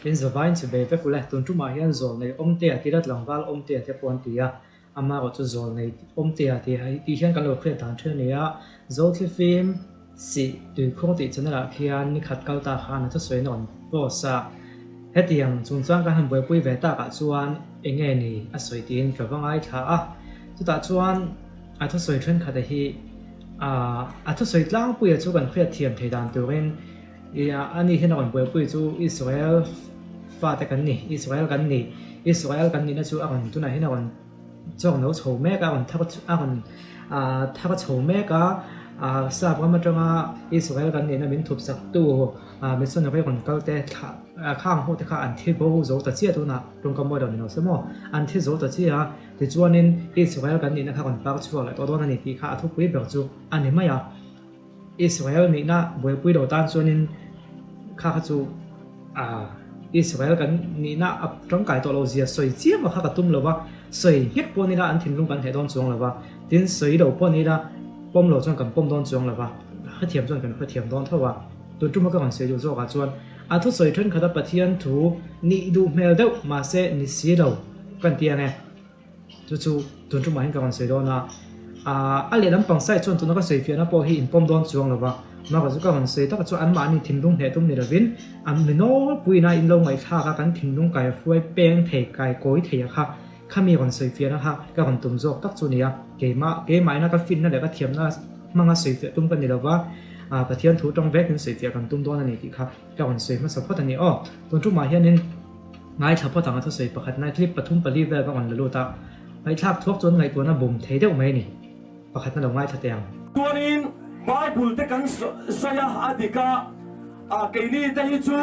In zavaiin chi bei vek ule, tun tumah hian zawlnei Awmtea tih la tlangval Awmtea te pawh an ti a, ama erawh chu zawlnei Awmtea tih tih hian kan lo hriat dan thin a ni a, Zothlifim sih tuikhung tih channel ah khian nikhat kal ta khan a thusawi na rawn post a, hetiang chungchang kan han buaipui ve tak ah chuan enge ni a sawi tiin ka va ngaithla a, chutah chuan a thusawi thenkhat a hi a thusawi tlangpuia chu kan hriat thiam thei dan turin Ani hian a rawn buaipui chu Israel fate kan ni, Israel kan ni, Israel kan nihna chu a rawn tunah hian a rawn chawk no chho mek a, a rawn thar a rawn thar chho mek a, Sap ram atanga Israel kan nihna min thup sak tu missionary rawn kal te thlah khang ho te kha an thi bo zo ta chiah tunah tawngka mawi lo ni lo se maw, an thi zo ta chiah a, tichuanin Israel kan nihna kha rawn par chhuak leh tawh dawn a ni tih kha a thupui ber chu a ni mai a. Israel nihna buaipui lo tan chuanin kha kha chu Israel kan nihna a tangkai tawh lo zia sawi chiam a kha ka tum lo va, sawi nghek pawh nila an thinlung kan hleh dawn chuang lo va, tin sawi lo pawh nila pawm lo chuan kan pawm dawn chuang lo va, hrethiam chuan kan hrethiam dawn tho a. Tun tuma ka rawn sawi duh zawkah chuan a thusawi thenkhat a Pathian thu nih duh hmel deuh mahse ni si lo kan ti ang e. Chu chu tun tumah hian ka rawn sawi dawn a, a lehlam pang side chuan tuna ka sawi fiahna pawh hi inpawm dawn chuang lo va, maka chu ka rawn sawi tak chu anmahni thinlung hneh tum ni lovin a mi nawlpuiin a inlo ngaihthlak a kan thinlung kai hruai peng thei kai kawi thei a kha khami rawn sawi fiahna kha ka rawn tum zawk tak chu a ni a, keimah keimahina ka finna leh ka thiamna hmanga sawi fiah tum ka ni lo va, Pathian thu tawng vekin sawi fiah kan tum dawn a ni tih kha ka rawn sawi hmasa phawt a ni aw. Tun tumah hianin. Ngaithla phawt ang a thusawi pakhat nai clip pathum pali vel ka rawn la lut a, ngaihthlak thuak chuan ngaihtuahna bum thei deuh mai a ni. Pakhatna lo ngaithla teh ang. Chuanin Bible te kan sawi a, a dik a, keini te hi chu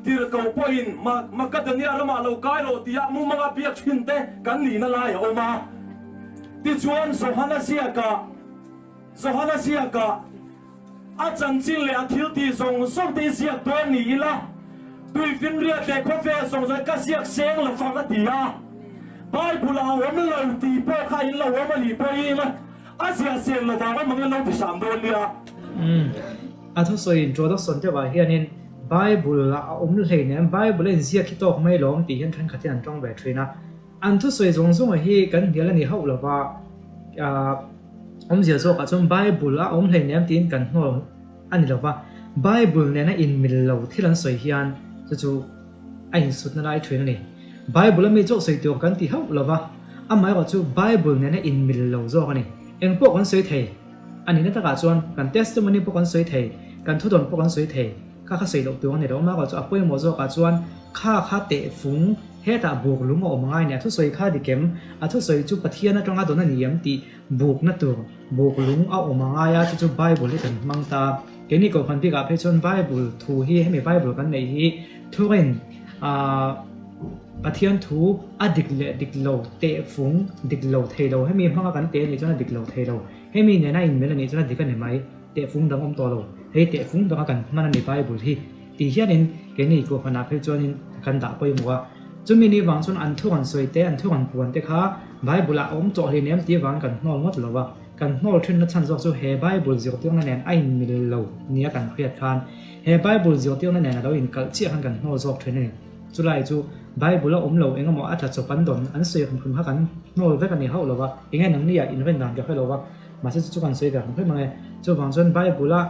tirhkoh pawhin Makedonia ramah lo kai rawh tia mumanga biak thin te kan nihna lai a awm a. Tichuan Johana ziakah Johana ziakah A chanchin leh a thiltih zawng zawng te hi ziak dawn ni ila, tuifinriat leh khawvel zawng zawng hi ka ziak seng lo vang a ti a. Bible ah a awm lo tih pawh kha in lo awm a nih pawhin a ziah seng lo vang awm angin lo ti hram dawn nia. Umm. A thusawi introduction deuhah hianin Bible ah a awm hleinem, Bible a inziak hi tawk mai lawm tih hian thenkhat hian an tawng ve thin a. An thusawi zawng zawng hi kan hnial a ni hauh lova, awmzia zawkah chuan Bible a awm hleinem tiin kan hnawl a ni lova, Bible nena inmil lo thil an sawi hian chu chu a insutna lai thin a ni. Bible a mi chauh sawi tur kan ti hauh lova, amaherawh chu Bible nena inmil lo zawk a ni. Engpawh kan sawi thei a nihna takah chuan kan testimony pawh kan sawi thei, kan thudawn pawh kan sawi thei, kha kha sawi loh tur a ni lo. Amaherawh chu a pawimawh zawkah chuan kha kha tehfung, Hetah buk lung a awm ngai nia, thusawi kha dik em? A thusawi chu Pathian atanga dawn a ni em tih bukna tur buk lung a awm angai a, chu chu Bible hi kan hmang ta. Keini Kohhran bikah phei chuan Bible thu hi hemi Bible kan neih hi thurin aah Pathian thu a dik leh dik lo tehfung dik lo thei lo, hemi hmanga kan teh anih chuan a dik lo thei lo, hemi nena inmel anih chuan a dik a ni mai, tehfung dang awm tawh lo, hei tehfung danga kan hman a ni Bible hi. Tih hianin keini Kohhranah phei chuanin kan dah pawimawh a. Chumi ni vang chuan an thu rawn sawi te, an thu rawn puan te kha Bible-ah a awm tawh hleinem tih avangin kan hnawl ngawt lo va. Kan hnawl thinna chhan zawk chu he Bible zirtirna nen a inmil lo nia kan hriat khan he Bible zirtirna nen a lo inkalh chiah khan kan hnawl zawk thin a ni. Chulai chu Bible a awm lo eng emaw a tla chawp an dawn an sawi hrim hrim kha kan hnawl vek a ni hauh lo va. Enge nangni ah inren dan ka hre lo va, mahse chu chu kan sawi ve hrim hrim ang e. Chuvang chuan Bible-a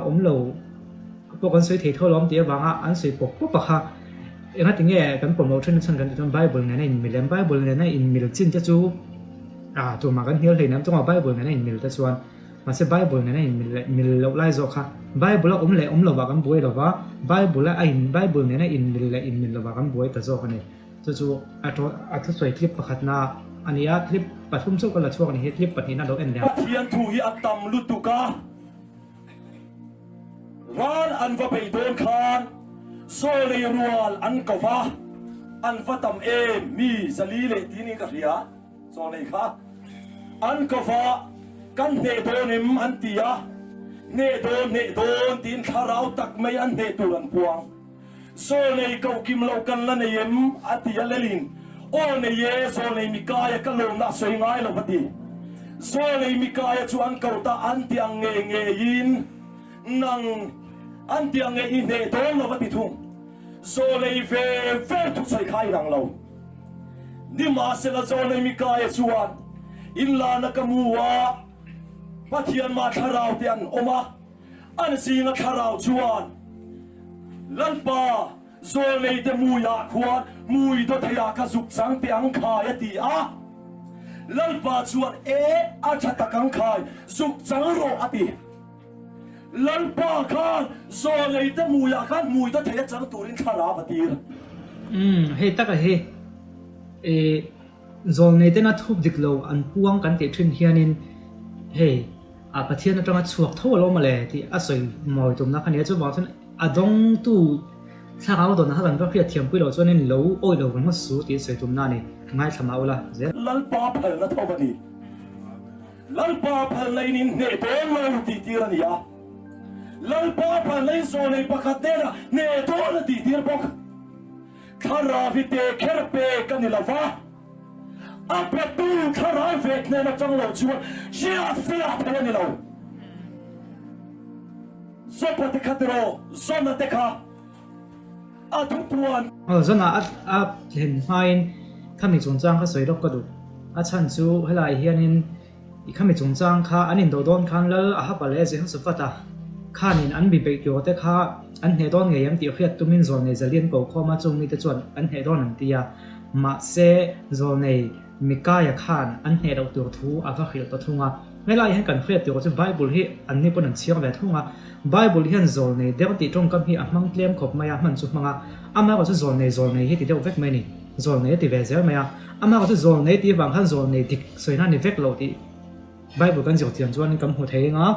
awm lo. Pawh kan sawi thei tho lawm tih avanga an sawi pawp pawp a kha. Engati nge kan pawm loh thin chhan kan tih chuan Bible nena inmil em? Bible nena inmil chin te chu ah tumah kan hnial hleinem chunga Bible nena inmil te chuan mahse Bible nena inmil leh mil loh lai zawk kha Bible a awm leh awm lovah kan buai lova Bible a a in Bible nena inmil leh inmil lovah kan buai ta zawk a ni. Chu chu a to a thusawi clip pakhatna a ni a, clip pathum chauh ka la chhuak a ni hi clip pahnihna lo en leh ang. Pathian thu hi a tam lutuk a. Ral an va bei dawn khan Sawlei rual an ko va, an va tam em mi zali leh tinin ka hria, Sawlei kha an ko va, kan hneh dawn em an ti a, hneh dawn hneh dawn tiin thlarau tak mai an hneh tur an puang. Sawlei ko kim lo kan la nei em a ti a lelin, aw nei e, Sawlei Mikaia ka lawmna a sawi ngai lo a ti. Sawlei Mikaia chu an ko ta an ti ang ngei ngeiin nang an ti ang ngei i hneh dawn lo a ti thung. Zawlei ve ve thusawi kha a inang lo. Nimahsela Zawlei Mikaia chuan, Inlana ka mu a, Pathian mah thlarau te an awm a, an zinga thlarau chuan, Lalpa, Zawlei te muiah khuan mui daw theiah ka zuk chang teh ang khai a ti a. Lalpa chuan, E, a tha tak ang khai, zuk chang rawh a ti. Lalpa khan Zawlei te muiah khan mui daw thei a chang turin thlarau a tir. Umm, hei taka hi i Zawlnei tena thup dik lo an puang kan tih thin hianin hei a Pathian atanga chhuak tho alawm mawle tih a sawi mawi tumna kha nia chuvang chuan a dawngtu thlarau dawnah kha kan va hriat thiampui loh chuanin lo awih lo ringawt su tih a sawi tumna a ni. Ngaithla mah ula zel. Lalpa phalna tho a ni. Lalpa phalna in inhneh dawn lo tih tir a ni a. Lalpa phalna in zawlnei pakhat hnenah hneh dawn a tih tir bawk. Thlarau hi te kher pek a ni lo va, a petu thlarau vek hnen atang lo chuan hriat fiah thei a ni lo. Zopa te kha tiraw, Zona te kha a thupuan. Aw, Zona a thlen hmain khami chungchang kha sawi lawk ka duh. A chhan chu helai hianin I khami chungchang kha an indo dawn khan Lal Ahaba leh Jehoshaphat-a khanin an mi beih tur te kha an hneh dawn ngei ang tih hriat tumin zawlnei Zalian ko khawma chung mite chuan an hneh dawn an ti a. Mahse, zawlnei Mikaia khan an hneh loh tur thu a va hrilh ta thung a. Helai hian kan hriat tur chu Bible hi anni pawn an chhiar ve thung a. Bible hian zawlnei der tih tawngkam hi a hmang tlem khawp mai a, hman chu hmang a. Amaherawhchu chu zawlnei zawlnei hi ti deuh vek mai a ni. Zawlnei a ti ve zel mai a. Amaherawhchu chu zawlnei tih vang khan zawlnei dik sawina ni vek lo tih Bible kan zir thiam chuan kan hmu thei eng a.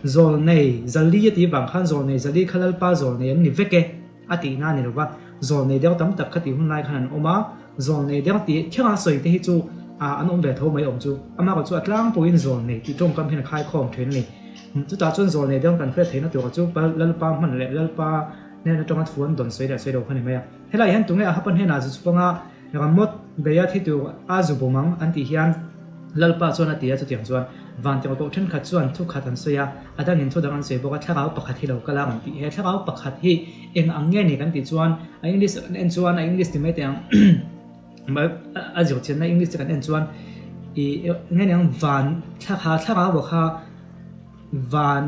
Zawlnei zali a tih vang khan zawlnei zali kha Lalpa zawlnei an ni vek e a tihna a ni lo va. Zawlnei deuh tam tak kha tih hun lai khan an awm a. Zawlnei deuh tih thlenga sawi te hi chu an awm ve tho mai awm chu. Amaherawhchu chu a tlangpuiin zawlnei tih tawngkam hian a khaikhawm thin a ni. Chutah chuan zawlnei deuh kan hriat theihna turah chu Lalpa hman leh Lalpa hnen atanga thu an dawn sawi leh sawi lo kha ni mai a. Helai hian tunge a hapa hnenah zu chupanga Ramawt beia thi tur a zu bum ang an tih hian Lalpa chuan a ti a, chutiang chuan Vantirh pawh thenkhat chuan thu khat an sawi a, a dangin thu dang an sawi bawk a, thlarau pakhat hi lo kal ang an tih. He thlarau pakhat hi eng ang nge ni kan tih chuan a English kan en chuan a English ti mai teh ang a zirchianna English te kan en chuan i eng nge ni ang van thla thlarau kha Van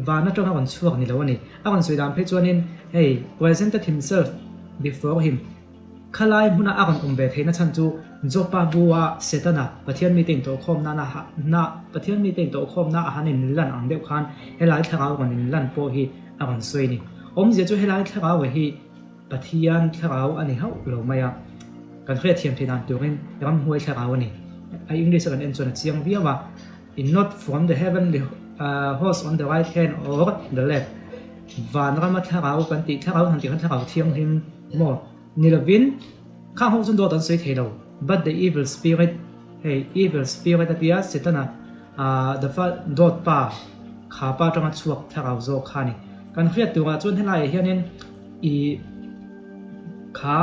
van atanga rawn chhuak ni lo a ni. A rawn sawi dan phei chuanin hei presented himself before him khalai hmuna a rawn awm ve theihna chhan chu Jopa bua Setana Pathian mite intawhkhawm nana na Pathian mite intawhkhawmna a han inlan ang deuh khan helai thlarau rawn inlan pawh hi a rawn sawi a ni. Awmzia chu helai thlarau hi Pathian thlarau a ni hauh lo mai a, kan hriatthiam theih dan turin ramhuai thlarau a ni. A English a kan en chuan a chiang viau a. In not from the heavenly host on the right hand or the left, van rama thlarau kan tih thlarau han tih khan thlarau thianghlim maw ni lovin khang ho chuan dawt an sawi thei lo, but the evil spirit, hei evil spirit a tia Setana the dawt pa kha pa atanga chhuak thlarau zawk kha a ni. Kan hriat turah chuan helaiah hianin i kha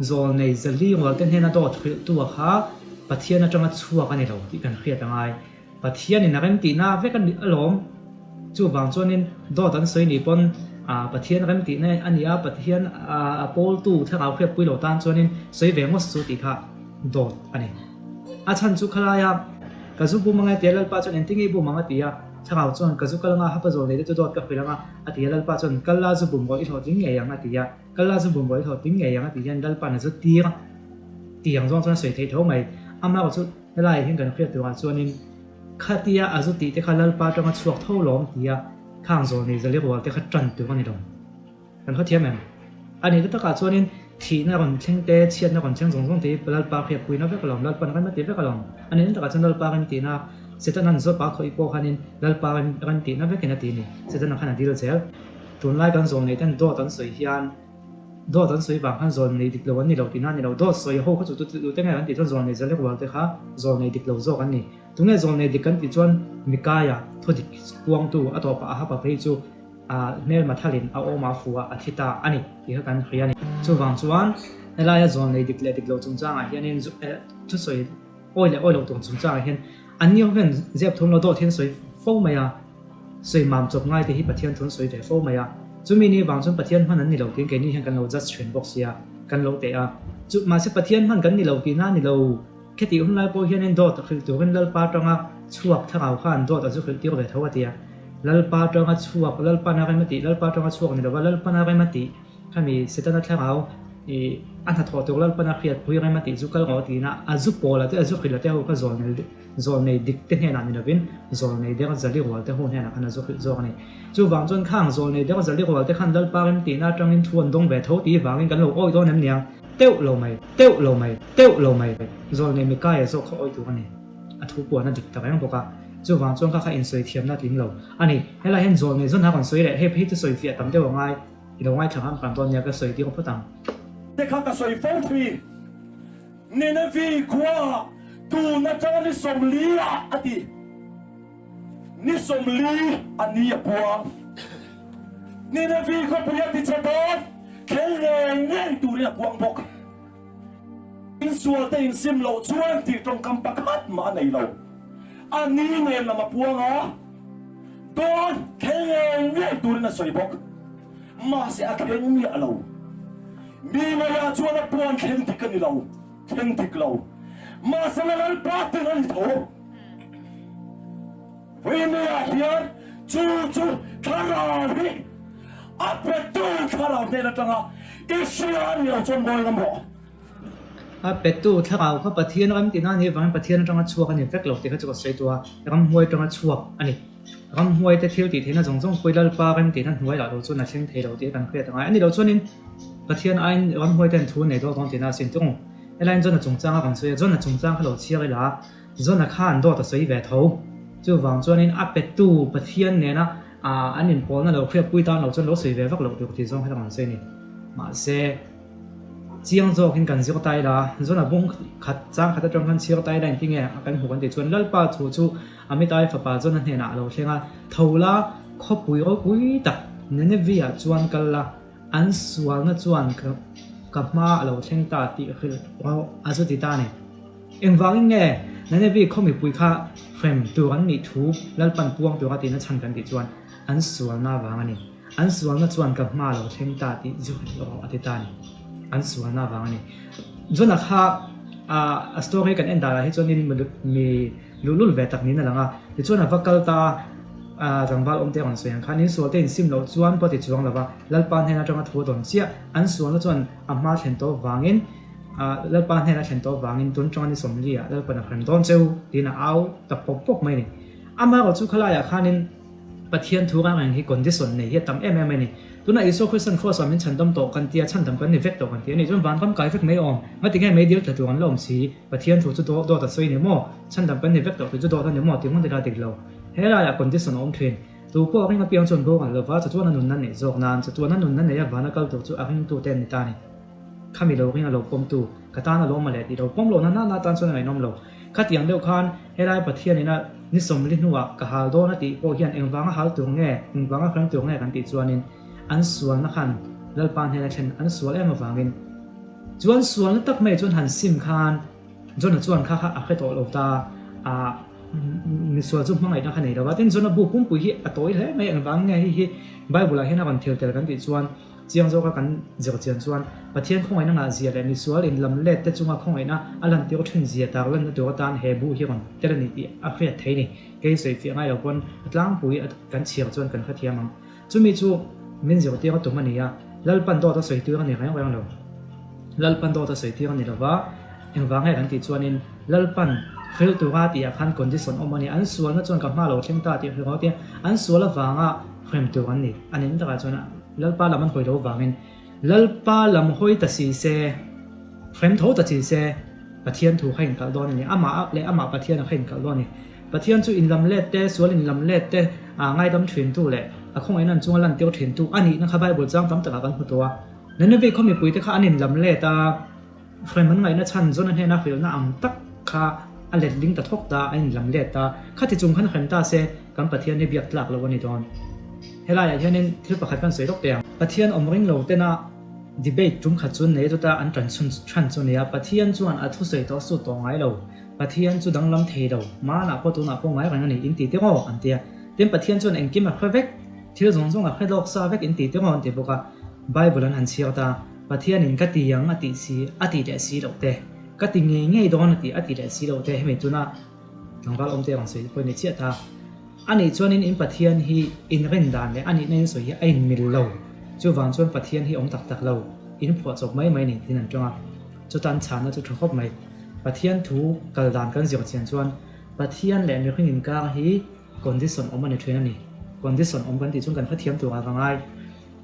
zawlnei zali rualte hnena dawt hrilhtu a kha Pathian atanga chhuak a ni lo tih kan hriat a ngai. Pathianin a remtihna vek a ni alawm. Chuvang chuanin dawt an sawi nih pawn Pathian remtihna a ni a, Pathian a pawltu thlarau hriatpui lo tan chuanin sawi ve ngawt su tih kha dawt a ni. A chhan chu khalaia ka zu bum anga tia Lalpa chuan engtin nge i bum ang a ti a, thlarau chuan ka zu kal anga hapa zawl nei te chu dawt ka hrilh anga a ti a, Lalpa chuan kal la zu bum rawh i hlawhtling ngei ang a ti a. Kal la zu bum rawh i hlawhtling ngei ang a tih hian Lalpa'n a zu tir tih ang zawng chuan a sawi theih tho mai. Amaherawh chu helaiah hian kan hriat turah chuanin khatia a zu tih te kha Lalpa atanga chhuak tho lawm tia khang zawl nei zali rual te kha tan tur a ni lo. Kan hrethiam em? A nih na takah chuanin thihna rawn thleng te, chhiatna rawn thleng zawng zawng te hi Lalpa hriatpuina vek alawm, Lalpa'n rem a ti vek alawm. A nih na takah chuan Lalpa rem tihna Setana'n zawpa khawih pawh khanin Lalpa rem tihna vekin a ti a ni. Setana khan a dil zel. Tunlai kan zawl nei ten dawt an sawi hian dawt an sawi vang khan zawl nei dik lo an ni lo tihna a ni lo. Dawt sawi ho kha chu tu te nge kan tih chuan zawl nei zalek rual te kha zawl nei dik lo zawk an ni. Tunge zawl nei dik kan tih chuan Mikaia thu dik puangtu a tawpah a hapa phei chu a hmelma thalin a awm a fuh a a thi ta a ni tih kha kan hria a ni. Chuvang chuan helaia zawl nei dik leh dik lo chungchangah hianin thusawi awi leh awi lo tur chungchangah hian an ni ho hian zep thum lo dawt hian sawi fo mai a. Sawi mam chawp ngai te hi Pathian thun sawi ve fo mai a. Chumi ni vang chuan Pathian hman an ni lo tiin keini hian kan lo judge thin bawk sia, kan lo teh a. Chu mahse Pathian hman kan ni lo tihna a ni lo. Khetih hun lai pawh hianin dawt a hrilh turin Lalpa tanga chhuak thlarau khan dawt a zu hrilh tir ve tho a ti a. Lalpa tanga chhuak, Lalpan a rem a tih, Lalpa tanga chhuak ni lova Lalpan a rem a tih khami Setana thlarau ih a hnathawh tur Lalpan a hriat pui rem a tih zu kal rawh tiin a a zu pawl a te a zu hrilh a te ho kha zawlnei zawlnei dik te hnenah ni lovin zawlnei der zali rual te ho hnenah khan a zu hrilh zawk a ni. Chuvang chuan khang zawlnei der zali rual te khan Lalpa rem tihna atangin thu an dawng ve tho tih vangin kan lo awih dawn em niang? Teuh lo mai, teuh lo mai, teuh lo mai. Zawlnei Mikaia zawk kha awih tur a ni. A thu puan a dik ta reng bawk a. Chuvang chuan kha kha insawi thiamna a tling lo a ni. Helai hian zawlnei zawn a rawn sawi leh, hei phei chu sawi fiah tam deuh a ngai. I lo ngaithla ngam kan dawn nia ka sawi tir phawt ang. Te kha ka sawi fo thin. Ninevi khuaah tun atanga ni 40 ah a ti. Ni 40 a ni a puang. Ninevi khawpui a tichhe dawn, thleng ngei ngei turin a puang bawk. Insual te insim loh chuan tih tawngkam pakhat mah a nei lo. A ni nen lam a puang a, dawn thleng ngei ngei turin a sawi bawk. Mahse a thleng miah lo. Mi ngaiah chuan a puan thleng dik a ni lo, thleng dik lo. Mahse la Lalpa ten a ni tho. Vawinia hian chu chu thlarau hi a petu thlarau hnen atanga i hria a ni lo chuan ngawi ngam rawh. A petu thlarau kha Pathian ram tihna a nih avangin Pathian atanga chhuak a ni vek lo tih kha chu ka sawi tawh a, ramhuai atanga chhuak a ni. Ramhuai te thil tih theihna zawng zawng pawh Lalpa rem tihna hnuai lah lo chuan a thleng thei lo tih kan hriat angai a ni lo chuanin Pathian aiin ramhuai ten thu nei dawt dawn tihna a sin tung. Helaiin Jona chungchang a rawn sawi a, Jona chungchang kha lo chhiar ila Jona khan dawt a sawi ve tho. Chuvang chuanin a petu Pathian nena an inpawlna lo hriatpui tan lo chuan lo sawi ve vak loh tur tih zawng hi ka rawn sawi a ni. Mahse, chiang zawkin kan zir ta ila, Jona bung khat chang khat atang khan chhiar ta ila engtin nge kan hmu kan tih chuan Lalpa thu chu Amitai fapa Jona hnenah a lo thleng a, Tho la, khawpui ropui tak Nineveh-ah chuan kal la, an sualna chuan ka hma a lo thleng ta tih hrilh rawh a zu ti ta a ni. Engvangin nge Ninevi khaw mipui kha hrem tur an nih thu Lalpan puang tura tihna chhan kan tih chuan an sualna avang a ni. An sualna chuan ka hma lo thleng ta tih zu rawh a ti ta a ni. An sualna avang a ni. Jonah kha a story kan en danah hi chuanin mi luhlul ve tak niin a lang a. Tichuan a va kal ta a, tlangval awmte a rawn sawi ang khan insualte insim loh chuan pawh a ti chuang lo va, Lalpa hnen atanga thu a dawn chiah. An sualna chuan a hma thlen tawh vangin Lalpa hnen a thlen tawh avangin tun tanga ni 40 ah Lalpan a hrem dawn cheu tiin a au ta pawp pawp mai a ni. Amaherawh chu khalaiah khanin Pathian thu rang reng hi condition nei hi a tam em em a ni. Tunah Isua Krista'n Kraws ah min chhandam tawh kan tia, chhandam kan ni vek tawh kan ti a nih chuan vanram kai vek mai awm. Ngatinge meidil tla tur an la awm si? Pathian thu chu dawt a sawi ni maw? Chhandam kan ni vek tawh tih chu dawt a ni maw? Tih hmun te kha a dik lo. He laiah condition a awm thin. Tu pawh ring apiang chuan bawng an lova, chatuan a nunna neih zawk nan, chatuan a nunna neih avana kal tur chu a ringtute an ni ta a ni. Khami lo ring a lo pawmtu, ka tan a lawm a leh tih lo pawm lohna nana atan chuan a ngaihnawm lo. Khatiang deuh khan helai Pathian ina ni 40 hnuah ka hal dawn a tih pawh hian engvanga hal tur nge, engvanga hrem tur nge kan tih chuanin an sualna khan Lalpa hnena thlen an sual em avangin chuan sualna tak mai chuan han sim khan Jona chuan kha kha a hre tawh lo ta a, misual chu hmangaihna kha nei lo va. Tin, Jona bu pumpui hi a tawi hle mai, engvang nge hei hi Bible ah hian a rawn thil tel kan tih chuan Chiang zawka kan zir chian chuan Pathian khawngaihna ngah zia leh misual inlam let te chunga khawngaihna a lantir thin zia tar lanna tur atan he bu hi rawn tel a ni tih a hriat thei ni. Kei sawi fiah ngai lo pawn a tlangpui a kan chhiar chuan kan hrethiam ang. Chumi chu min zirtir a tum a ni a, Lalpan dawt a sawi tir a ni reng reng lo. Lalpan dawt a sawi tir a ni lova, engvang nge kan tih chuanin Lalpan hrilh tura tihah khan condition awm a ni. An sualna chuan ka hma lo thleng ta tih hrilh rawh tia an sual avanga hrem tur an ni. A nin takah chuan Lalpa lam an hawi lo vangin Lalpa lam hawi ta si se, hrem tho ta chi se, Pathian thu kha inkalh dawn a ni. Amah leh amah Pathian a kha inkalh dawn a ni. Pathian chu inlam let te, sual inlam let te, a ngaidam thintu leh a khawngaihna an chunga lantir thintu a nihna kha Bible chang tam takah kan hmu tawh a. Nineveh khaw mipuite kha an inlam let a, hrem an ngaihna chhan Jonah hnena hrilhna ang tak kha a letling ta thawk ta, a inlam let ta. Khati chung khan hrem ta se, kan Pathian hi biak tlak lo a ni dawn. Helaiah hianin thil pakhat kan sawi lawk teh ang. Pathian awm ring lo tena debate tum khat chu nei chuta an tan chhun chhan chu nia. Pathian chuan a thusawi tawh sut tawh ngai lo. Pathian chu danglam thei lo. Hmanah pawh tunah pawh ngai reng a ni in ti tiraw an tia. Tin Pathian chuan engkim a hre vek. Thil zawng zawng a hre lawk sa vek in tih te rawn ti bawk a, Bible an han chhiar ta, Pathianin ka ti ang a tih si a tih leh si loh te, ka ti ngei ngei dawn a tih a tih leh si loh te hemi tuna tlangval awmte rawn sawi pawh ni chiah ta. A nih chuanin in Pathian hi in rin dan leh a nihna in sawi hi a inmil lo, chuvang chuan Pathian hi awm tak tak lo, in phuah chawp mai mai ni tiin an tawng a. Chutan chhanna chu tha khawp mai. Pathian thu kal dan kan zir chian chuan Pathian leh mihring inkar hi condition awm a ni thin a ni. Condition awm kan tih chuan kan hrethiam tur ah ka ngai.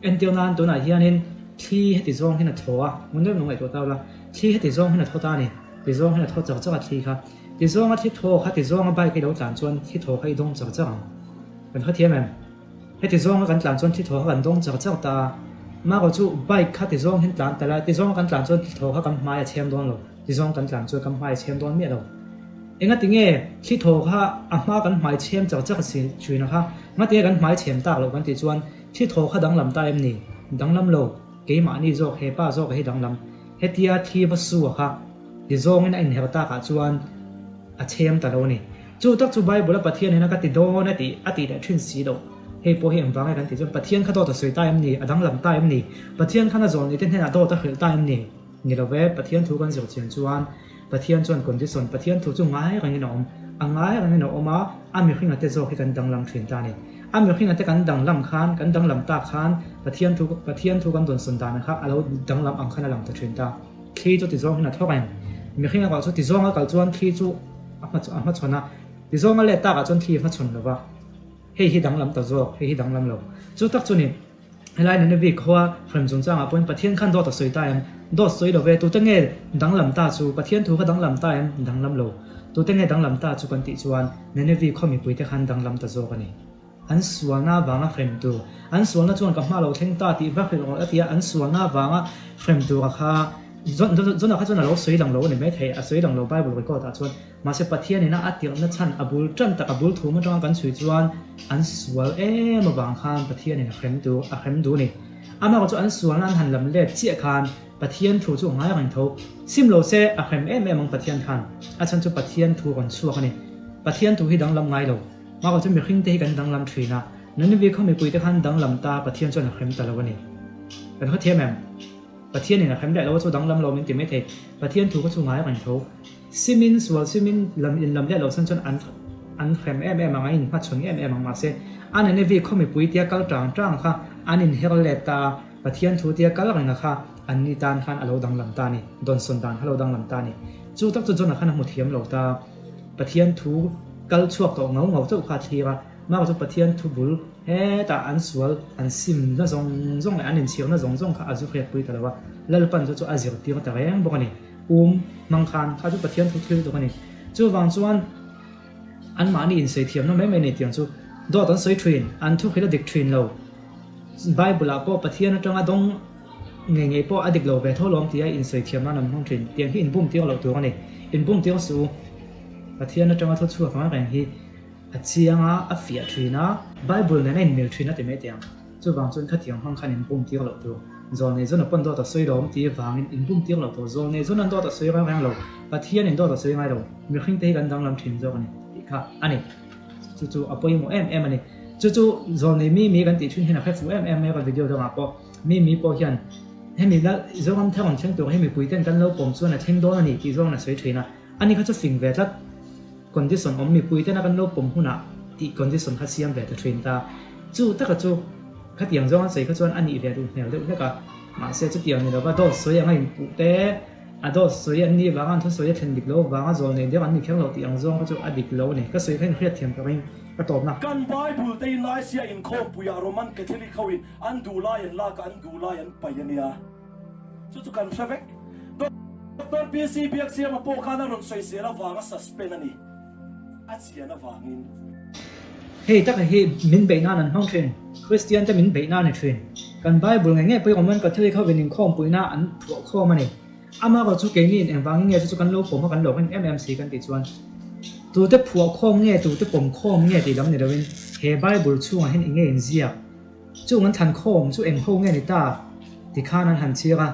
Entir nan tunah hianin thli heti zawng hian a thaw a, ngun deuh nung ngaihtuah ta ula, thli heti zawng hian a thaw ta a ni, ti zawng hian a thaw char char a thli kha. Ti zawnga thli thaw kha ti zawnga bike i lo tlan chuan thli thaw kha i dawng char char ang. Kan hrethiam em? Heti zawnga kan tlan chuan thli thaw kha kan dawng char char ta a, marawh chu bike kha ti zawng hian tlan ta la, ti zawnga kan tlan chuan thli thaw kha kan hmai a chhem dawn lo, ti zawng kan tlan chuan kan hmai a chhem dawn miah lo. Engati nge thli thaw kha a hma kan hmai chhem char char si thin a kha, ngatinge kan hmai chhem tak loh kan tih chuan thli thaw kha danglam ta em ni? Danglam lo, keimahni zawk he pa zawk hi danglam. Hetia thli va su a kha ti zawngin a inher takah chuan a chhem ta lo a ni. Chu tak chu Bible a Pathian hian a ka ti dawn a tih a tih leh thin si loh. Hei pawh hi engvang nge kan tih chuan Pathian kha dawt a sawi ta em ni? A danglam ta em ni? Pathian khan a zawlni te hnenah dawt a hrilh ta em ni? Ni lo ve, Pathian thu kan zir chian chuan Pathian chuan condition, Pathian thu chu ngai rengin a awm, a ngai rengin a awm a, a mihringa te zawk hi kan danglam thin ta a ni. A mihringa te kan danglam khan, kan danglam tak khan Pathian thu, Pathian thu kan dawnsawn dan kha a lo danglam ang khan a lang ta thin ta. Thli chu tizawng hian a thawk reng. Mihring erawh chu tizawng a kal chuan thli chu a hmachhawn a, tizawng a let takah chuan thli a hmachhawn lo va. Hei hi danglam ta zawk, hei hi danglam lo. Chu tak chu ni, helai Nineveh khua hrem chungchangah pawhin Pathian khan dawt a sawi ta em? Dawt sawi lo ve, tute nge danglam ta chu? Pathian thu kha danglam ta em? Danglam lo. Tute nge danglam ta chu kan tih chuan Nineveh khaw mipuite khan danglam ta zawk a ni. An sualna avanga hrem tur. An sualna chuan ka hma lo thleng ta tih va hrilh rawh a ti a, an sualna avanga hrem tura kha Jonah kha chuan a lo sawi lang lo a ni maithei, a sawi lang lo Bible record ah chuan. Mahse Pathian ina a tirhna chhan a bul tan tak a bul thum atanga kan chhui chuan an sual em avang khan Pathian in a hrem duh a hrem duh a ni. Amaherawhchu an sualna an han lam let chiah khan Pathian thu chu a ngai reng tho. Sim lo se a hrem em em ang Pathian khan. A chhan chu Pathian thu rawn chhuak a ni. Pathian thu hi danglam ngai lo. Mahkawh chu mihring te hi kan danglam thin a, Nunvi khaw mipui te khan danglam ta Pathian chuan a hrem ta lo a ni. Kan khaw thiam em? Pathian in a hrem leh lo a chu danglam lo min ti mai thei. Pathian thu kha chu ngai reng tho. Simin sual simin lam in lam leh lo chan chuan an an hrem em em ang a in hmachhawn em em ang mahse a Nineveh khaw mipui tia kal tang tang kha an in her let ta a, Pathian thu tia kal reng a kha an ni tan khan a lo danglam ta a ni. Dawnsawn dan kha lo danglam ta a ni. Chu tak chu Jonah khan a hmu thiam lo ta. Pathian thu kal chhuak tawh ngau ngau chauh kha a thlir a, mah chu Pathian thu bul hetah an sual an simna zawng zawng leh an inchhirna zawng zawng kha a zu hriatpui ta lo a, Lalpan chu chu a zirtir ta reng bawk a ni. Um hmang khan kha chu Pathian thu thil tuk a ni. Chuvang chuan anmahni insawi thiamna mai mai nei tiang chu dawt an sawi thin, an thu hrilh a dik thin lo. Bible ah pawh Pathian atanga dawng ngei ngei pawh a dik lo ve tho lawm tia insawi thiam nan an hmang thin. Tiang hi inbum tir loh tur a ni. Inbum tir suh u. Pathian atanga thu chhuak reng reng hi a chiang a, a fiah thin a, Bible nen a inmil thin a ti mai tiang. Chuvang chuan khatiang hmang khan inbum tir loh tur. Zawlnei zawn a pawn dawt a sawi lawm tih vangin inbum tir loh tur. Zawlnei zawn an dawt a sawi reng reng lo. Pathian in dawt a sawi ngai lo. Mihring te hi kan danglam thin zawk a ni tih kha a ni. Chu chu a pawimawh em em a ni. Chu chu zawlnei mi mi kan tih thin hian a hre fuh em em mai a ka video dangah pawh. Mi mi pawh hian hemi la Zoram thar rawn thleng tur hi mipui ten kan lo pawm chuan a thleng dawn a ni tih zawng a sawi thin a. Ani kha chu fing ve tlat. Condition awm mipui tena kan lo pawm hunah tih condition kha siam ve ta thin ta. Chu taka chu khatiang zawng an sawi kha chuan a nih ve duh hmel deuh hlek a. Mahse chutiang ni lova dawt sawi anga inpuh te, a dawt sawi an nih vanga an thusawi a thlen dik lo vanga zawl nei deuh an ni kher lo tih ang zawng kha chu a dik lo a ni. Ka sawi kha inhriat thiam ka ring ka tawpna. Kan Bible te in Asia inkhawmpuiah Roman Catholic ho in an duh lai an lak a, an duh lai an paih a nia. Chu chu kan hre vek. Doctor PC Biaksiama pawh khan a rawn sawisel avanga suspend a ni. A chian avangin. Hei taka hi min beih nan an hmang thin. Kristian te min beih nan a ni thin. Kan Bible ngei ngei pawh hi Roman Catholic ho in inkhawmpuina an phuah khawm a ni. Amaherawhchu chu keini in engvangin nge chu chu kan lo pawm a kan lo rin em em si kan tih chuan tute phuah khawm nge tute pawm khawm nge tih lam ni loin he Bible chhungah hian enge inziak Chung an thlan khawm chu eng ho nge ni ta? Ti khan an han chhiar a,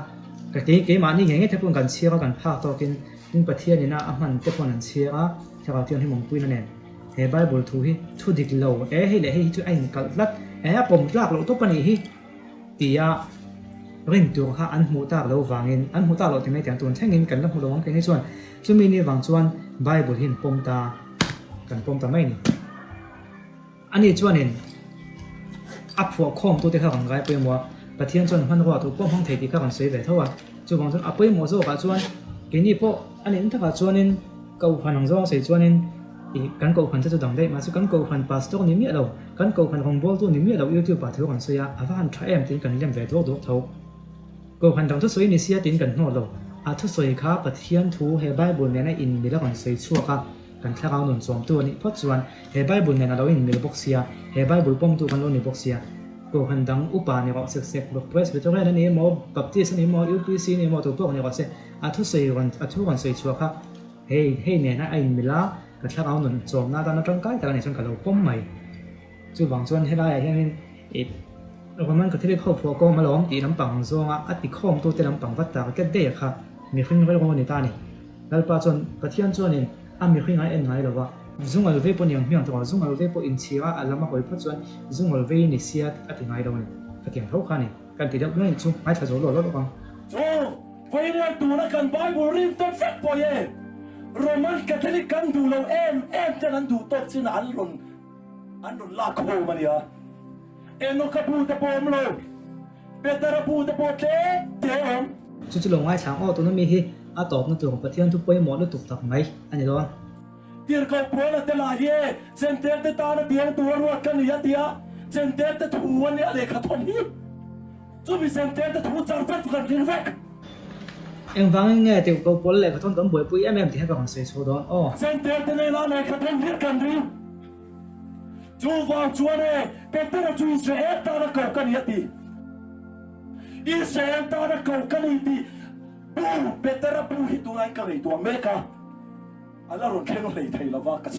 ka kei keimahni ngei ngei te pawhin kan chhiar a, kan phak tawkin tin Pathian ina a hman te pawhin an chhiar a, thlarau thianghlim awmpuina nen he Bible thu hi thu dik lo e, hei leh hei hi chu a inkalh tlat, E a pawm tlak loh tawp a nih hi tia rin tur kha an hmuh tak loh vangin, an hmuh tak loh ti mai tiang tun thlengin kan la hmu lo ang keini chuan chumi ni vang chuan Bible hi an pawm ta, kan pawm ta mai a ni. Ani chuanin a phuahkhawmtute kha kan ngai pawimawh a, Pathian chuan hmanrua tur pawh hmang thei tih kha kan sawi ve tho a. Chuvang chuan a pawimawh zawkah chuan keini pawh a nih takah chuanin Kohhran ang zawng sawi chuanin ih kan Kohhran te chu dang daih mahse kan Kohhran Pastor ni miah lo, kan Kohhran rawngbawltu ni miah lo YouTube ah thu kan sawi a, a va han tha em tiin kan lem ve duak duak tho. Kohhran dang thusawi ni sia tiin kan hnawt lo. A thusawi kha Pathian thu he Bible nena inmil a rawn sawi chhuak a. Kan thlarau nun chawmtu a nih phawt chuan he Bible nen a lo inmil bawk sia, he Bible pawmtu kan lo ni bawk sia. Kohhran dang upa ni rawh sek sek, Presbyterian a ni emaw, Baptist a ni emaw, UPC a ni emaw tu pawh ni rawh se, a thusawi rawn a thu rawn sawi chhuah kha hei hei nena a inmil a, ka thlarau nun chawmna atana tangkai tak a nih chuan ka lo pawm mai. Chuvang chuan helaiah hianin ih Roman Catholic ho phuah kawm alawm tih lampang zawnga a tikhawmtute lampang vat tak ket daih kha mihring rilru a ni ta a ni. Lalpa chuan Pathian chuanin a mihring a en ngai lo va. Zungal vei pawh niang hmiang tawh zungal vei pawh inchhira a lam a hawi phawt chuan zungal vei ni sia a ti ngai lo a ni. Ka tiang tho kha a ni. Kan ti deuh mai chu ngaithla zo lawh lawh lawk ang. Chu vawiin tuna kan Bible rin te vek pawh hi Roman Catholic kan duh lo em em ten an duh tawk chin an rawn An rawn lak khawm a nia. Enoka bu te pawh awm lo, Petera bu te pawh tlem te awm. Chu chu lo ngaithlang aw tuna mi hi a tawpna tur Pathian thu pawimawh lutuk tak mai a ni dawn. Tirhkoh Paula te lah hi e, Chenter te tana tiang tur a ruat ka ni a ti a, Chenter te thu a nia lehkha thawn hi. Chumi Chenter te thu char vek chu kan ring vek. Engvangin nge Tirhkoh Paula lehkha thawn kan buaipui em em tih hi ka rawn sawi chho dawn aw. Chenter te nena lehkha thawn hlir kan ring. Chuvang chuan e, Petera chu Israel tana ko ka ni a ti. Israel tana ko ka ni tih bu Petera bu hi tunah ka ngaihtuah mek a, a la rawn thleng hlei thei lova ka.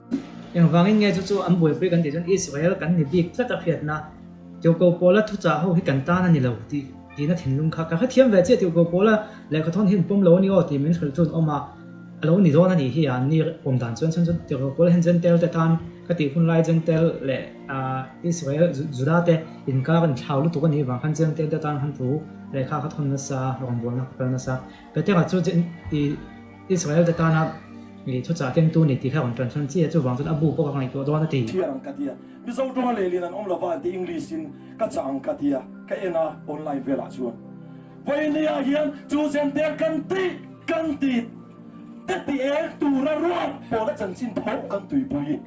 Engvangin nge chu chu an buaipui kan tih chuan Israel kan ni bik tlat a hriatna Tirhkoh Paula thuchah ho hi kan tan a ni lo tih tihna thinlung kha ka hrethiam ve chiah Tirhkoh Paula lehkhathawn hi an pawm lo a ni aw tih min hrilh chu an awm a. A lo ni dawn a nih hi a, ni awm dan chuan chhan chu tirhkoh pawl hian Jentail te tan ka tih hun lai Jentail leh Israel Juda te inkar in thlau lutuk a nih vang khan Jentail te tan khan thu lehkha kha thawn nasa rawngbawlna kha kal nasa. Petera chu Israel te tana thuchah kengtu a ni tih kha a rawn tan chhan chiah chuvang chuan a bu pawh ka ngaihtuah dawn a ti. Thiar ang ka tia, Mizo tawnga lehlin an awm lova an ti English in ka chah ang ka tia ka en a online velah chuan. Vawinia hian chu Jentail kan tih kan tih te ti eng tura ruat pawla chanchin tho kan tuipui.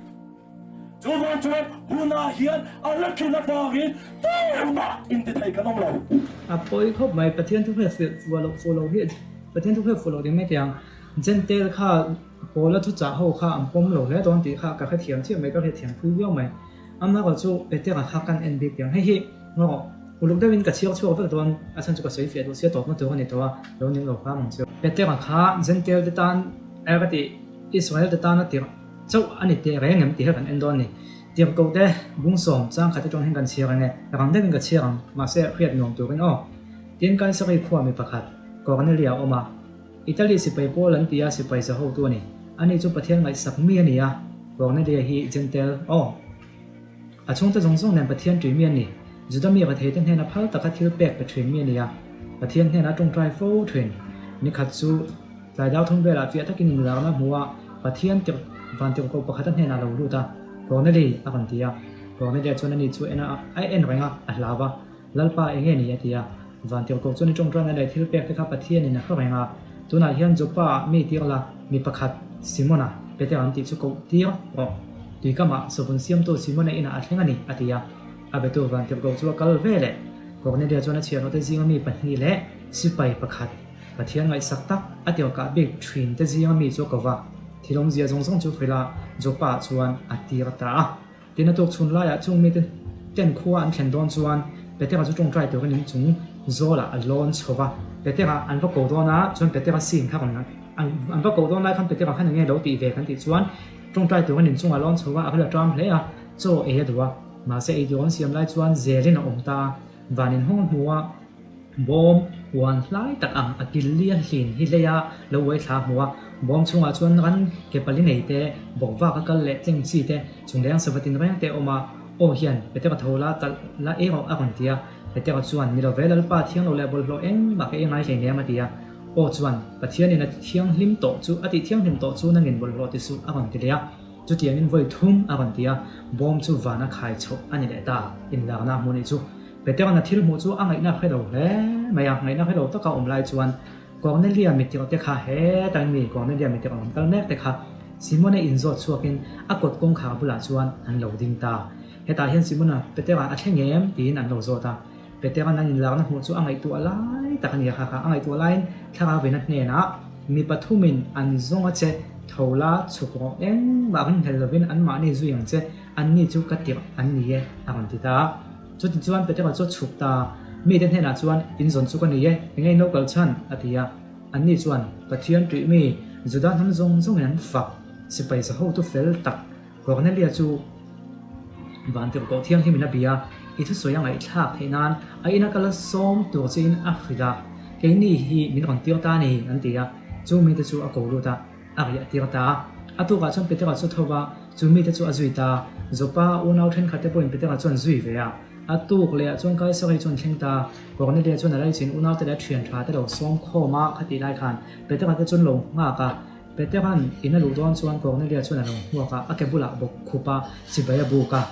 Chuvang chuan hunah hian a la thin avangin tumah intithei kan awm lo. A pawi khawp mai, Pathian thu hriat fuh loh fuh loh hi Pathian thu hriat fuh loh ding mai teh ang. Jentail kha pawla thuchah ho kha an pawm lo hle dawn tih kha ka hrethiam chiah mai, ka hrethiam phui viau mai. Amaherawh chu Petera kha kan en bik tiang hei hi ngaw uluk deuhin ka chhiar chhuak vek dawn a chhan chu ka sawi fiah duh sia tawpna tur a ni tawh a lo ning lo hram ang chu. Petera kha Jentail te tan er ka tih Israel te tan a tirh chauh a ni teh reng em tih kha kan en dawn a ni. Tirhkoh te bungsawm changkhat atang hian kan chhiar ang e, rang deuhin ka chhiar ang mahse hriat nuam turin aw. Tin Kaisari khua mi pakhat Kornelia a awm a. Italy sipai pawl an ti a, sipai za hotu a ni. Ani chu Pathian ngaihsak mi a ni a, Cornelia hi Jentail aw. A chhungte zawng zawng nen Pathian ṭui mi a ni. Juda mi retheite hnena phal taka thil pek pe ṭhin mi a ni a, Pathian hnena ṭawngṭai fo ṭhin. Ni khat chu tlai dau thum velah fiah takin inlarna hmu a, Pathian tirh van tirhkoh pakhat a hnenah a lo lut a, Corneli a rawn ti a. Cornelia chuan ani chu en a a en reng a, a hlau va. Lalpa eng nge ni a ti a, Vantirhkoh chuan i tawngtaina leh thil pek te kha Pathianin a hre reng a, tunah hian Joppa ah mi tir la, mi pakhat, Simona, Peter an tih chu koh tir rawh. Tuikamah savun siamtu Simona inah a thleng a ni, a ti a. A betu Vantirhkoh chu a kal ve leh. Kornelia chuan a chhiarhnawhte zinga mi pahnih leh sipai pakhat, Pathian ngaihsak tak a tirkah bik thin te zinga mi chu a ko va, thil awmzia zawng zawng chu hrilh a, Joppa ah chuan a tir ta a. Tin a tuk chhun laiah chung mite ten khua an thlen dawn chuan Petera chu tawngtai turin in chung zawlah a lawn chho va. Petera an va ko dawn a, chuan Petera scene kha rawn an va ko dawn lai khan Petera khan enge lo tih ve kan tih chuan tawngtai turin in chungah lawn chho va, a ril a ṭam hle a, chaw ei a duh a. Mahse ei duh an siam lai chuan zelin a awm ta a, van in hawng a hmu a. Bawm huan hlai tak ang a kil li a hlin hi hlei a lo uai thla hmu a, bawm chhungah chuan ran ke pali nei te, bawk vak a kal leh tleng chi te, chung leng sava tin reng te a awm a. Aw hian, Petera tho la, talh la ei rawh a rawn ti a. Petera chuan, Ni lo ve Lalpa, thiang lo leh bawlhhlawh engmah ka ei ngai hlei nem a ti a. Aw chuan, Pathianin a ti thianghlim tawh chu, a tih thianghlim tawh chu nangin bawlhhlawh ti suh a rawn ti leh a. Chutiangin vawi thum a rawn ti a, bawm chu van a khai chhoh a ni leh ta, inlarna a hmuh nih chu. Petera'n a thil hmuh chu a ngaihna hre lo hle mai a, ngaihna hre lo taka awm lai chuan Cornelia mitirh te kha hetah in mi Cornelia mitirh an rawn kal mek te kha Simona inzawt chhuakin a kawt kawngkhar bulah chuan an lo ding ta. Hetah hian Simona, Petera a thleng em? tiin an lo zawt a. Petera'n an inlarna hmuh chu a ngaihtuah lai tak a ni a, kha kha a ngaihtuah laiin thlarau vena hnenah mi pathumin an zawng a che, tho la, chhuk rawh, engmah ringhlel lovin anmahni zui ang che, anni chu ka tirh an ni e, a rawn ti ta. Chuti chuan Petera chu a chhuk ta, Mite hnenah chuan, In zawn chu ka ni e, enge in lo kal chhan? a ti a. Anni chuan, Pathian ṭih mi, Juda hnam zawng zawngin an fak, sipai za hotu fel tak Kornelia chu van tirhkoh thianghlimin a bia, I thusawi a ngaihthlak theih nan a ina kal sawm tur chein a hrilh a, keini hi min rawn tir ta a ni, an ti a. Chu mite chu a ko lut a. A riah tir ta a. A tukah chuan Petera chu tho va, chu mite chu a zui ta. Jopa unau thenkhat te pawhin Petera chuan zui ve a. A tuk lehah chuan Kaisari chuan thleng ta. Kornelia chuan a laichin unaute leh a thian tha te lo sawm khawm a, khatih lai khan Petera te chuan lo nghak a. Petera'n in a luh dawn chuan Kornelia chuan a lo hmuak a, a ke bulah bawk khup a, chibai a buk a.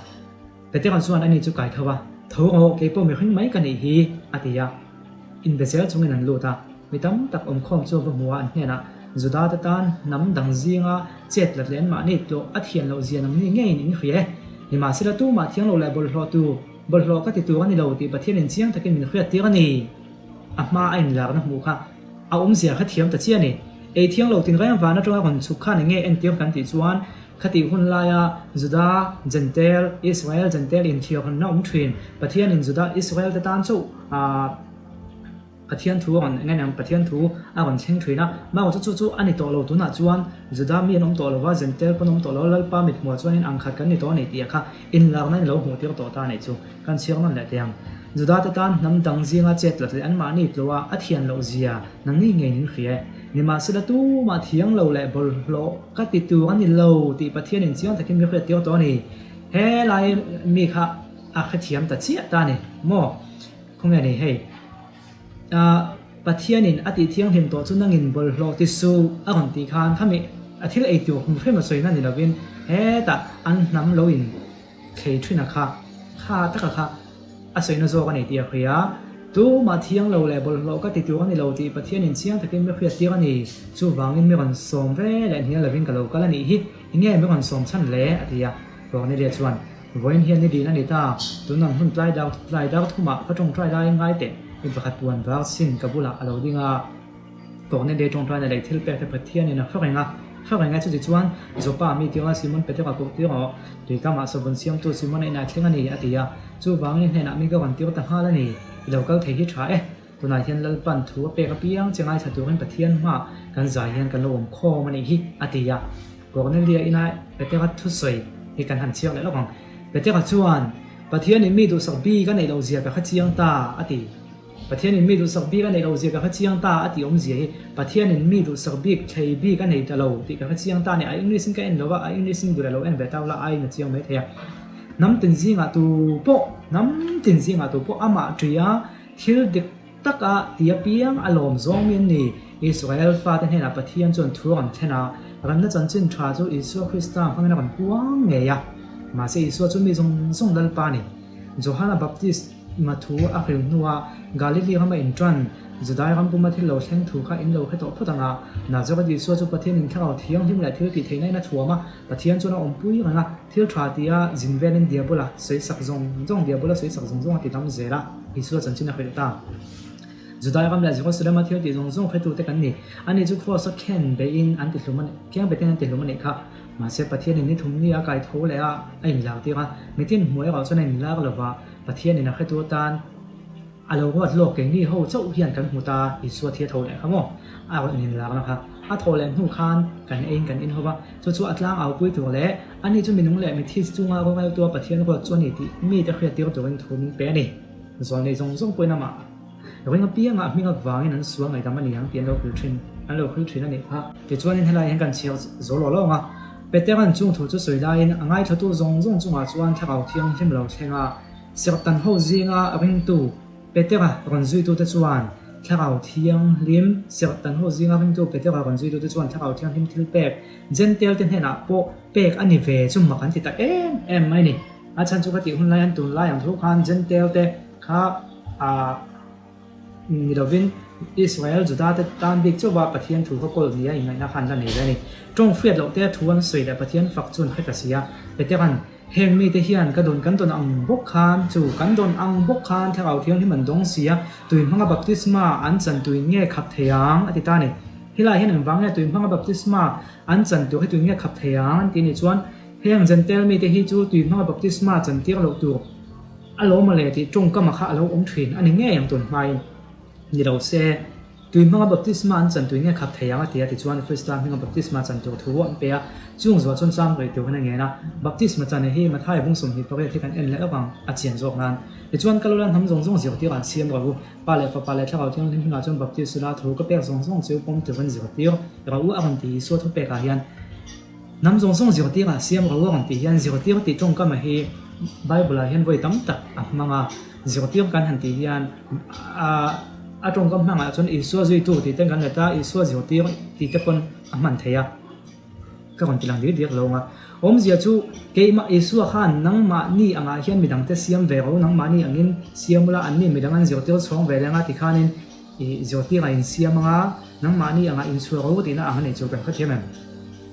Petera chuan ani chu kai tho a, Tho rawh, keipawh mihring mai ka nih hi, a ti a. Inbe zel chungin an lut a. Mi tam tak awmkhawm chu va hmu a, an hnenah, Judate tan hnam dang zinga chet lat leh anmahni tlawh a thian loh zia nangni ngeiin in hria e. Nimahsela tumah thiang lo leh bawlhhlawh tu, bawlhhlawh ka ti tur a ni lo tih Pathianin chiang takin min hriat tir a ni. A hma a inlarna hmuh kha a awmzia kha thiam ta chiah a ni. Ei thiang lo tinreng van atanga rawn chhuk khan enge entir kan tih chuan khatih hun laia Juda, Jentail, Israel, Jentail inthiarna awm thin Pathianin Juda, Israel te tan chauh a Pathian thu a rawn eng eng Pathian thu a rawn thleng thin a, Mao chu chu chu a ni tawh lo tunah chuan Juda mi an awm tawh lo va, Jentail pawn awm tawh lo, Lalpa mithmuah chuanin ang khat kan ni tawh a ni tih a kha inlarna in lo hmuh tir tawh ta a nih chu kan chhiar nawn leh teh ang. Juda te tan hnam dang zinga chet lat leh anmahni tluah a a thian loh zia nangni ngei nin hria e. Nimahsela tumah thiang lo leh bawlhhlawh ka ti tur a ni lo tih Pathianin chiang takin mi hriat tir tawh a ni. He lai mi kha a hrethiam ta chiah ta a ni maw? Khawnge ni hei? Ahh Pathianin a tih thianghlim tawh chu nangin bawlhhlawh ti suh a rawn tih khan khami a thil ei tur hmu hrim a sawina ni lovin hetah an hnam lo in thlei thin a kha kha taka kha a sawina zawk a ni tih a hria. Tumah thiang lo leh bawlhhlawh ka ti tur a ni lo tih Pathianin chiang takin mi hriat tir a ni. Chuvangin mi rawn sawm ve leh hnial lovin ka lo kal a nih hi. Enge mi rawn sawm chhan le? a ti a. Cornelia chuan Vawiin hian ni dil a ni ta, tunang hun tlai dar tlai dar thumah ka tawngtai laiin ngai teh, mi pakhat puan var sin ka bulah a lo ding a, Cornelia tawngtaina leh thil pek te Pathianin a hre reng a, hre reng e chuti chuan Jopa mi tirha Simon Petera kawh tir rawh, tuikamah savun siamtu Simona inah thleng a ni a ti a, chuvangin i hnenah mi ka rawn tir ta nghal a ni, i lo kal thei hi tha e, tunah hian Lalpan thu a pek apiang che ngaithla turin Pathian hmaah kan zai hian kan lo awm khawm a nih hi a ti a. Cornelia ina Petera thusawi hi kan han chhiar leh lawk ang. Petera chuan, Pathianin mi duhsak bik a neih loh zia ka hre chiang ta, a ti. Pathianin mi duhsak bik a neih loh zia ka hre chiang ta, a tih awmzia hi Pathianin mi duhsak bik thlei bik a nei ta lo tih ka hre chiang ta a ni. A English in ka en lo va, a English in duh leh lo en ve ta ula aiin a chiang mai thei a. Hnam tin zingah tu pawh, hnam tin zingah tu pawh amah ṭia thil dik taka ti apiang a lawm zawng mi an ni. Israel fate hnenah Pathian chuan thu a rawn thlen a, remna chanchin tha chu Isua Krista hmangin a rawn puang ngei a. Mahse Isua chu mi zawng zawng Lalpa a ni. Johana Baptist ma thu a hril hnuah Galili rama inṭan, Judai ram puma thil lo thleng thu kha in lo hre tawh phawt ang a. Nazareth Isua chu Pathianin thlarau thianghlim leh thil tih theihna in a thuam a, Pathian chuan a awmpui reng a, thil tha tia zin velin Diabola sawi sak zawng zawng Diabola sawi sak zawng zawng a ti dam zel a, Isua chanchin a hrilh ta. Judai ram leh Jerusalem-a thil tih zawng zawng hretute kan ni. Ani chu kraws-a khen beihin an ti hlum a ni, keng betin an ti hlum a nih kha. Mahse, Pathianin ni thum ni a kai tho leh a, a inlar tir a. Mitin hmuh erawh chuan a inlar lo va, Pathianin a hretu atan a lo ruat lawk keini ho chauh hian kan hmu ta, Isua thi a tho leh kha maw? A rawn inlarna kha. A thawh leh hnu khan kan eiin kan inho va, chu chu a tlang aupui tur leh ani chu minung leh mithi chunga roreltua Pathian ruat chu a ni tih mite hriat tir turin thu min pe a ni. Zawlnei zawng zawng pawhin amah ring apiangah hming avangin an sual ngaihdam a ni ang tih an lo hrilh thin an lo hrilh thin a nih kha. Tichuanin helai hian kan chhiar zo lo lo ang a. Petera'n chung thu chu sawi laiin a ngaithlatu zawng zawng chungah chuan Thlarau Thianghlim lo thleng a, Serhtan ho zinga ringtu Petera rawn zuitute chuan Thlarau Thianghlim Serhtan ho zinga ringtu Petera rawn zuitute chuan Thlarau Thianghlim thil pek Jentail te hnenah pawh pek a ni ve chu mak an ti ta em em mai ni. A chhan chu ka tih hun lai an tunlai ang thu khan Jentail te kha ah Ni lovin, Israel, Juda te tan bik chauha Pathian thu kha kawl nia inngaihna kha an la nei ve a ni. Tawng hriat loh te thu an sawi leh Pathian fak chu an hre ta si a. Petera'n, Heng mite hian ka dawn kan dawn ang bawk khan chu kan dawn ang bawk khan Thlarau Thianghlim an dawng si a, tui hmanga baptisma an chan tuin nge khap thei ang? a ti ta a ni. Helaiah hian engvang nge tui hmanga baptisma an chan tur hi tuin nge khap thei ang? an ti a nih chuan, heng Jentail mite hi chu tui hmanga baptisma chan tir loh tur A lo mawle tih tawngkama kha a lo awm thin a ni ngei ang tun hmain. Ni lo se, tui hmanga baptisma an chan tui nge khap thei ang a ti a tichuan Krista hminga baptisma chan tur thu an pe a, chung zuah chuan chang rei turin a ngen a. Baptisma chan hi Matthai bung 28 hi kan en leh lawk ang a chian zawk nan. Tichuan ka lawla hnam zawng zawng zirtir an siam rawh u. Pa leh Fapa leh Thlarau Thianghlim hmingah chuan baptis ula thu ka pek zawng zawng chu pawm turin zirtir rawh u a rawn ti Isua thupekah hian. Hnam zawng zawng zirtirah siam ro a rawn tih hian zirtir tih tawngkama hi Bible-ah hian vawi tam tak a hmang a, zirtir kan han tih hian a tawngkam hmangah chuan Isua zuitu tih te kan let a, Isua zirtir tih te pawn a hman thei a, ka rawn ti lang diak diak lo ang a. Awmzia chu keimah Isua khan nangmahni angah hian midangte siam ve ro, nangmahni angin siam ula anni midang an zirtir chhawng ve leng a tikhanin I zirtir a insiam anga nangmahni anga inchhuah ro tihna ang a nih chu kan hrethiam em?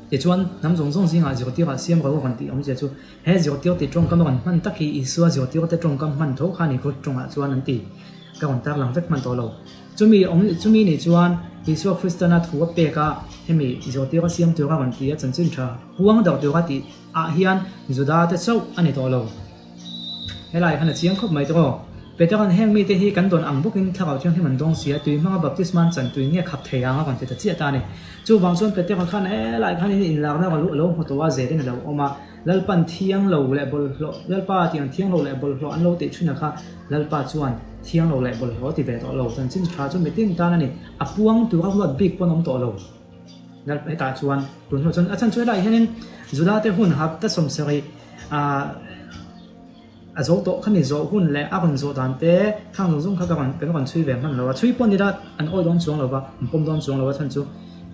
Tichuan, hnam zawng zawng zingah zirtir ah siam ro a rawn tih awmzia chu he zirtir tih tawngkam a rawn hman tak hi Isua zirtir te tawngkam hman tho kha ni Greek tawngah chuan an ti. Ka rawn tar lang vek hman tawh lo. Chumi awm chumi nih chuan Isua Kristana thu a pek a, hemi zirtir a siam tur a rawn ti a chanchin tha huang darh tur a tih ah hian Juda te chauh a ni tawh lo. Helai khan a chiang khawp mai tawh. Petera'n heng mite hi kan dawn ang bawkin Thlarau Thianghlim an dawng si a, tui hmanga baptisma an chan tui nge khap thei ang a rawn ti ta chiah ta a ni. Chuvang chuan Petera khan helai khan in inlakna rawn luh a lo hmu tawh a, zelin a lo awm a, Lalpa'n thiang lo leh bawlhhlawh, Lalpa tiang thiang lo leh bawlhhlawh an lo tih thin a kha, Lalpa chuan thiang lo leh bawlhhlawh a ti ve tawh lo, chanchin tha chu mitin tan a ni, a puang tura ruat bik pawn awm tawh lo. Lalpa hetah chuan tun hnu chuan a chhan chu helaiah hianin Juda te hun hapta sawmsarih ah a zo tawh khami zawh hun leh a rawn zawh dan te khang zawng zawng kha ka rawn kan rawn chhui ve hman lo a, chhui pawh ni la an awi dawn chuang lo va, an pawm dawn chuang lo a chhan chu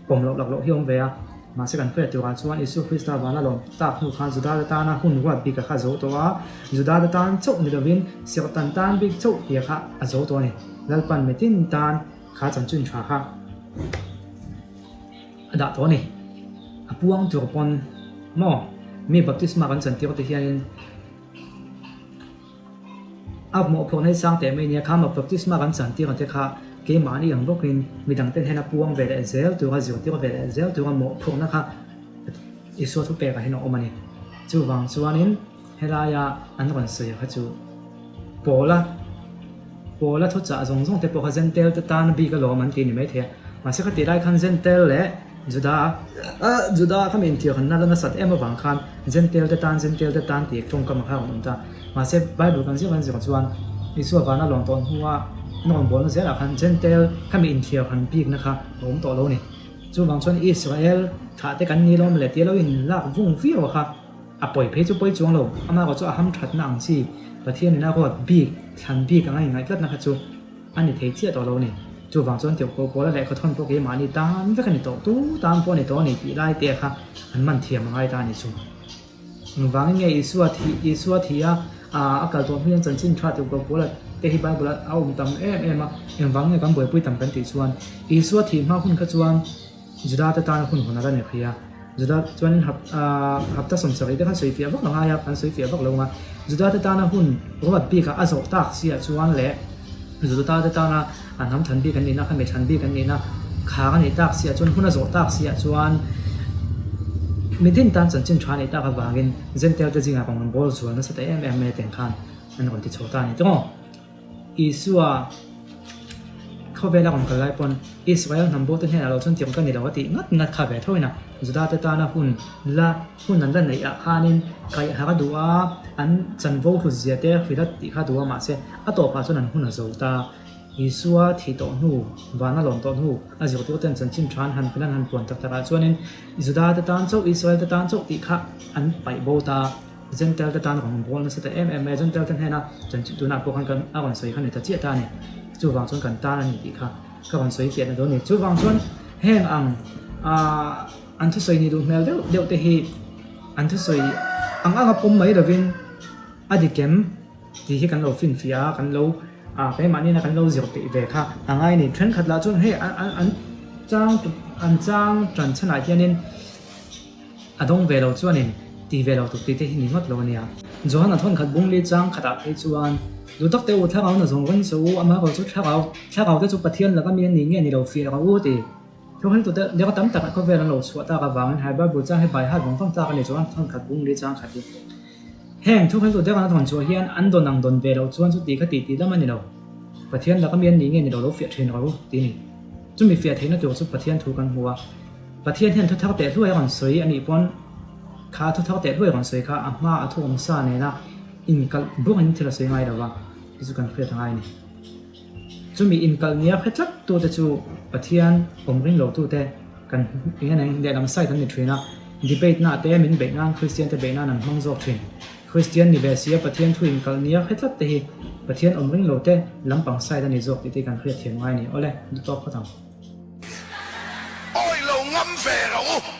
pawm loh lak loh hi a awm ve a, mahse kan hriat turah chuan Isua Krista vana lawm tak hnu khan Juda te tana hun ruat bik a kha a zo tawh a, Juda te tan chauh ni lovin Serhtan tan bik chauh tia kha a zo tawh a ni, Lalpan mitin tan kha chanchin tha kha a dah tawh a ni. A puang tur pawn maw mi baptisma kan chantir te hianin a mawhphurh nei sang teh mai nia kha maw baptisma kan chantir ang te kha keimahni ang bawkin midang ten hian a puang ve leh zel tura zirtir ve leh zel tura mawhphurhna kha Isua thupekah hian a awm a ni. Chuvang chuanin helaia an rawn sawi kha chu Pawla Pawla thuchah zawng zawng te pawh kha Jentail te tan bik alawm an ti ni maithei a, mahse kha tih lai khan Jentail leh Juda Juda kha mi inthiarhanna la nasat em avang khan Jentail te tan Jentail te tan tih tawngkam kha a rawn awm ta. Mahse Bible kan zir kan zir chuan Isua vana lawn tawh hnua an rawn bawlna zelah khan Jentail kha mi inthiarhan bikna kha a awm tawh lo a ni. Chuvang chuan Israel thah te kan ni lawm le tia lo inlak vung viau kha A pawi phei chu pawi chuang lo, amah erawh chu a hamthatna ang chi, Pathianin a ruat bik, thlan bik anga inngaih tlatna kha chu a ni thei chiah tawh lo a ni. Chuvang chuan Tirhkoh Pawla lehkha thawn pawh keimahni tan vek a ni tawh, tu tan pawh a ni tawh a ni tih lai te kha an man thiam a ngai ta a ni chu. Engvangin nge Isua thih, Isua thih a, a kal tawh hnu hian chanchin tha Tirhkoh Pawla te hi Bible-ah a awm tam em em a, engvang nge kan buaipui tam kan tih chuan Isua thih hma hun kha chuan Juda te tan hun hun a la ni phei a, Juda chuanin hap hapta 70 te khan sawi fiah vak lo ngai a, an sawi fiah vak lo ang a, Juda te tana hun ruat bikah a zawh tak siah chuan leh Juda te tana an hnam thlan bik an nihna kha mi thlan bik an nihna khang a nih tak siah chuan hun a zawh tak siah chuan mitin tan chanchin tha a nih tak avangin Jentail te zingah rawn bawl zual nasa ta em em mai a teng khan an rawn ti chho ta a ni tawng. Isua khawvela rawn kal lai pawn Israel hnam bote hnenah lo chuan tirh ka ni lo a tih ngat ngat kha ve tho ina Juda te tana hun la hun an la neih ah khanin kaih har a duh a, an chanvo hlut zia te hrilh a tih kha a duh a mahse a tawpah chuan an hun a zo ta. Isua thih tawh hnu, vana lawm tawh hnu, a zirtirten chanchin tha an han pin an han puan tak takah chuanin Juda te tan chauh, Israel te tan chauh tih kha an paih bo ta. Jentail te tan rawn bawl nasa ta em em mai a, Jentail te hnena chanchin tunah pawh khan kan a rawn sawi kha ni ta chiah ta a ni. Chuvang chuan kan tan a ni tih kha ka rawn sawi fiahna dawn a ni. Chuvang chuan heng ang aah an thusawi ni duh hmel deuh deuh te hi an thusawi ang anga pawm mai lovin a dik em tih hi kan lo finfiah a, kan lo ah keimahniina kan lo zir peih ve kha a ngai a ni. Thenkhat lah chuan hei an chang an chang tan chhanah hianin A dawng ve lo chuanin ti ve lo tuk tih te hi ni ngawt lo a nia. Johan a thawn khat bung li chang khatah phei chuan, Duh tak te u thlarau na zawng rawn saw u, amah erawh chu thlarau, thlarau te chu Pathian laka mi an ni nge ni lo fiah rawh u ti. Thuhel tute deuh tam tak khawvel an lo chhuah tak avangin hai Bible chang hi bai hat vawng vawng tlak a ni Johan thawn khat bung li chang khat hi. Heng thuhel tute an thawn chhuah hian an dawn ang dawn ve lo chuan chu ti kha ti tih lam a ni lo. Pathian laka mi an ni nge ni lo lo fiah thin rawh u ti ni. Chumi fiah theihna tur chu Pathian thu kan hmu a. Pathian hian thuthar teh hluai a rawn sawi a nih pawn kha thuthar teh hluai a rawn sawi kha a hma a thu awm sa nena inkalh burin thil a sawi ngai lo va, chu chu kan hriat a ngai a ni. Chumi inkalh nia hre tlat tute chu Pathian awm ring lo tute kan eng eng lehlam side an ni thin a, debate na te min beih nan Kristian te beih nan an hmang zawk thin. Kristian ni ve sia Pathian thu inkalh nia hre tlat te hi Pathian awm ring lo te lampang side a ni zawk tih te kan hriat thiam ngai a ni. Awle, duhtawk phawt ang. Awi lo ngam ve rawh u.